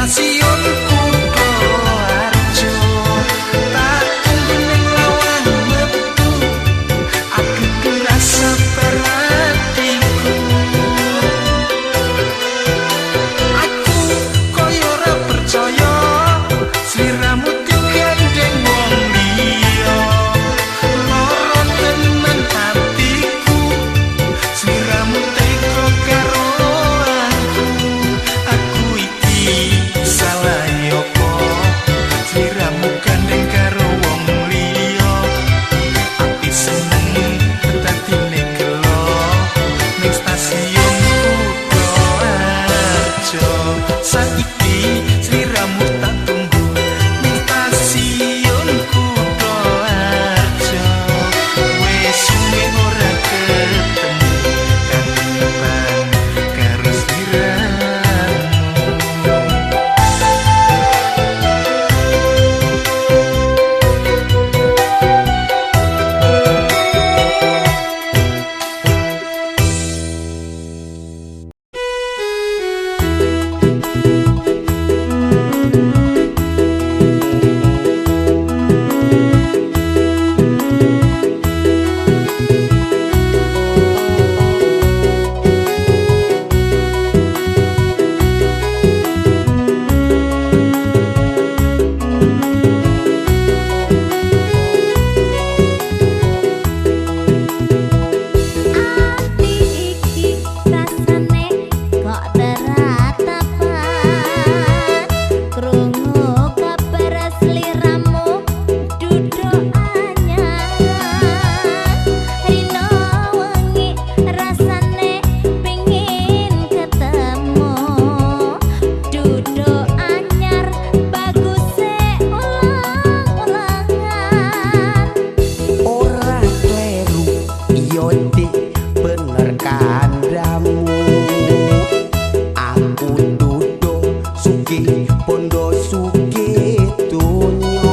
Stasiun Kutoarjo, tak tunggu ning lawang metu, aku kerasa perhatiku. Aku koyo ora percaya sliramu digandeng wong liya. Loro tenan hatiku, sliramu tega karo aku. Aku iki salah opo? Sliramu gandeng karo wong liya. Ati seneng dadine gelo ning stasiun Kutoarjo. Saiki sliramu tak tunggu ning stasiun Kutoarjo. Wis suwe ora ketemu, kangen banget karo sliramu. Ati iki rasane kok teratapan, krungu kabar sliramu duduk anyar. Rino wengi rasane pengin ketemu, duduk anyar baguse ulang-ulangan. Ora kleru yo Dik, bener kandhamu. Aku duduk sugih bondo sugih donya,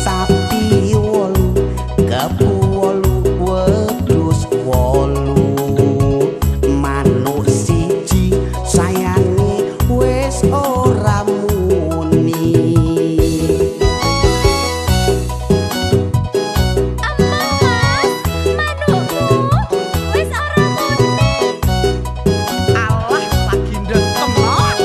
sapi 8, kebu 8, wedhus 8, manuk 1 sayange wis ora muni. Mas, manukmu wis ora muni. Alah, lagi ndetemon.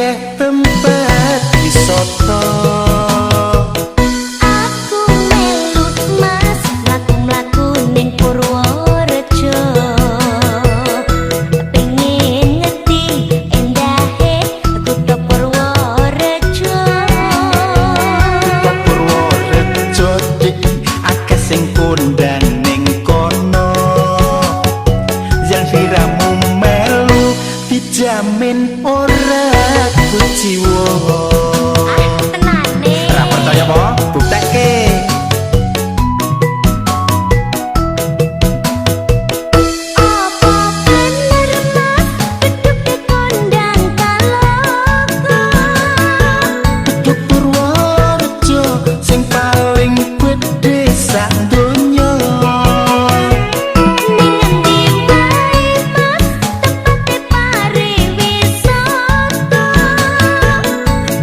akeh tempat wisata. Aku melu Mas mlaku-mlaku ning Purworejo. Pengen ngerti endahe kutha Purworejo. Kutha Purworejo dik akeh sing kondang ning kono. Yen sliramu melu dijamin ora kuciwa. Ah, tenane. Ra percaya apa? Buktekke. Apa bener Mas bedhuge kondang kaloka? Bedhug Purworejo sing paling gedhe sak donya. Ning endi wae Mas tempate pariwisata?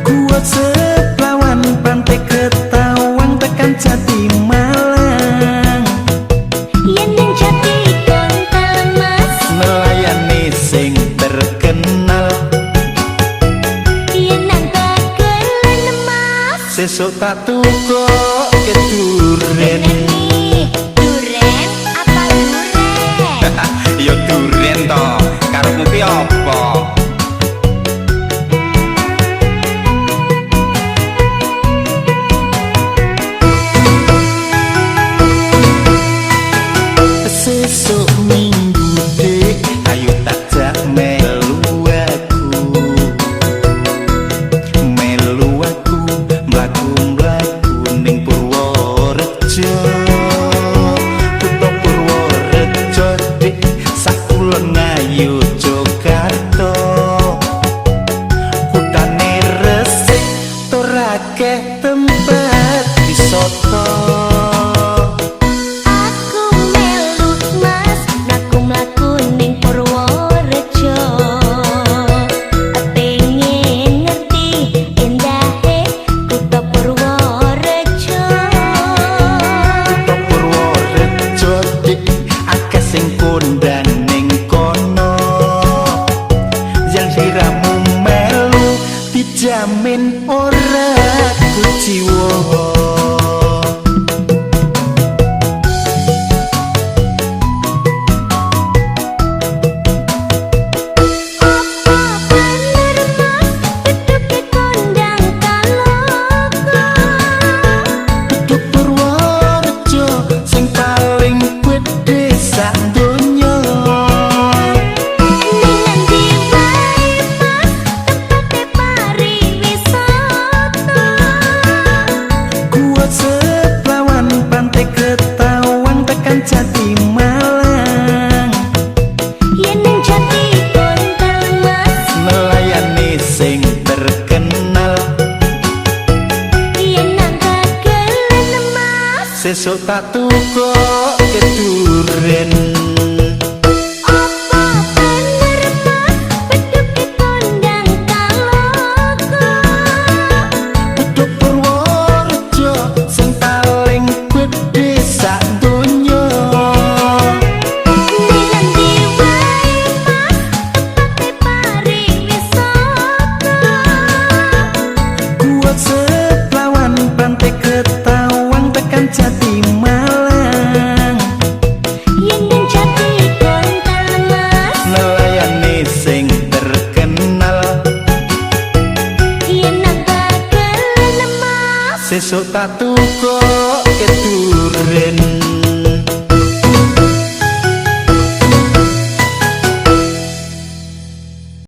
Gua Seplawan, Pantai Ketawang, tekan Jati Malang. Yen ning Jati Kontal Mas, Nelayane sing terkenal. Yen nang Bagelen Mas. Sesuk tak tukoke duren. Bener duren apa duren? Ya duren to, karepmu ki apa? Sesuk minggu dik, ayo tak jak melu aku. Melu aku mlaku-mlaku ning Purworejo. Kutha Purworejo dik sakulon ngayu Jakarta. Kutane resik tur akeh tempat wisata. Aku melu Mas mlaku-mlaku ning Purworejo. Pengen ngerti endahe kutha Purworejo. Kutha Purworejo dik akeh sing kondang ning kono. Yen sliramu melu dijamin ora kuciwa. Apa bener Mas bedhuge kondang kaloka? Bedhug Purworejo sing paling gedhe sak donya. Ning endi wae Mas tempate pariwisata? Gua Seplawan, Pantai Ketawang, tekan Jati Malang. Yen ning Jati Kontal Mas, Nelayane sing terkenal. Yen nang Bagelen Mas. Sesuk tak tukoke duren. Apa bener Mas bedhuge kondang kaloka? Bedhug Purworejo sing paling gedhe sak donya. Ning endi wae Mas tempate pariwisata? Gua Seplawan, Pantai Ketawang, tekan Jati Malang. Yen ning Jati Kontal Mas, Nelayane sing terkenal. Yen nang Bagelen Mas. Sesuk tak tukoke duren.